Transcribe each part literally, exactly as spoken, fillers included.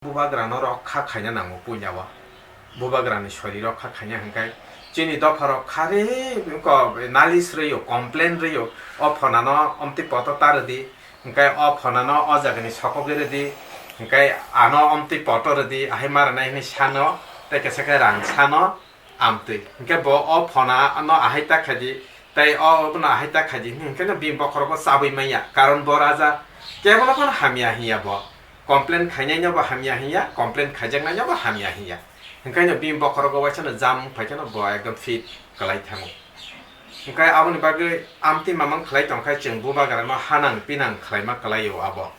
Bubagrano rokha khaina nango puila o. Bubagrani sori rokha khaina hwnkhe chini dopharok khari ko nalis rwio, complain rwio, o phonano omtwi poto ta rwdi, hwnkhe o phonano o jagani sokogwi rwdi, hwnkhe ano omtwi poto rwdi, ahai ma rwnai hwnwi sano, tei kisa khe rang sano, amtwi. Hwnkhe bo o phonano ahai ta khaidi, tei o bono ahai ta khaidi hwnwi hwnkhe no bini bokhorogo chabwi manya, karon bo raja kebono phano hamya hinya bo. Complain khainai no bo hamya hinya, complain khaijaknai no bo hamya hinya. Hwnkhe no bini bokhorogo waisa no jam wng phaikhe no bo ekdom fit kwlai thango. Hwnkhe aboni bagwi amtwi mamang khlai tongkhe chwng bubagrano hanang pinang khlaima kwlaio abo.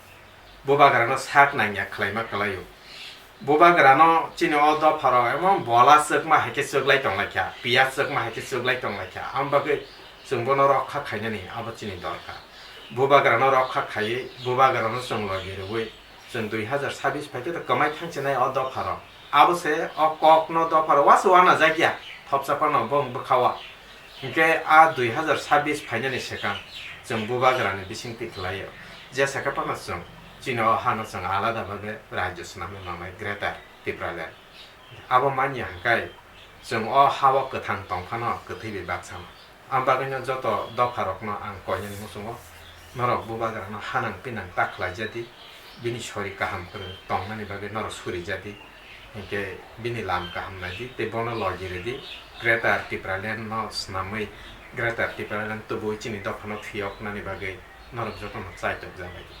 Bubagrano sak nangya khlaima kwlaio. Bubagrano chini o dopharo emon bola chwkma hai khe chwklai tonglaikha, piyaj chwkma hai khe chwklai tonglaikha. Aboni bagwi chwng bono rokha khainani abo chini dorkar. Bubagrano rokha khaiwi, bubagrano chwng logi rwui, chwng dui hazar sabis phaikhe to kwmai thangchinai o dopharo. Abo se o kokno dopharo wasu wana jakya, thopsa phano bong bwkha o. Hwnkhe a dui hazar sabis phainani swkang chwng bubagrani bisingtwi khlaio. Jesa khe phano chwng chini o hano chwng alada bagwi rajyo swnamwi manai, Greater Tipraland. Abo manya hwnkhe chwng o ha-o kwthang tong phano kwthwi bai baksano. Ang bagwino joto dopharokno ang koinani muchungo, norok bubagrano hanang pinang ta khlaijadi, bini sori kaham kwrwng tongnani bagwi norok surijadi, hinkhe bini lam kaham naidi tei bono logi rwdi, Greater Tipraland no swnamwi, Greater Tipraland tubui chini dophano phiyoknani bagwi norok jotono chaitok jabaidi.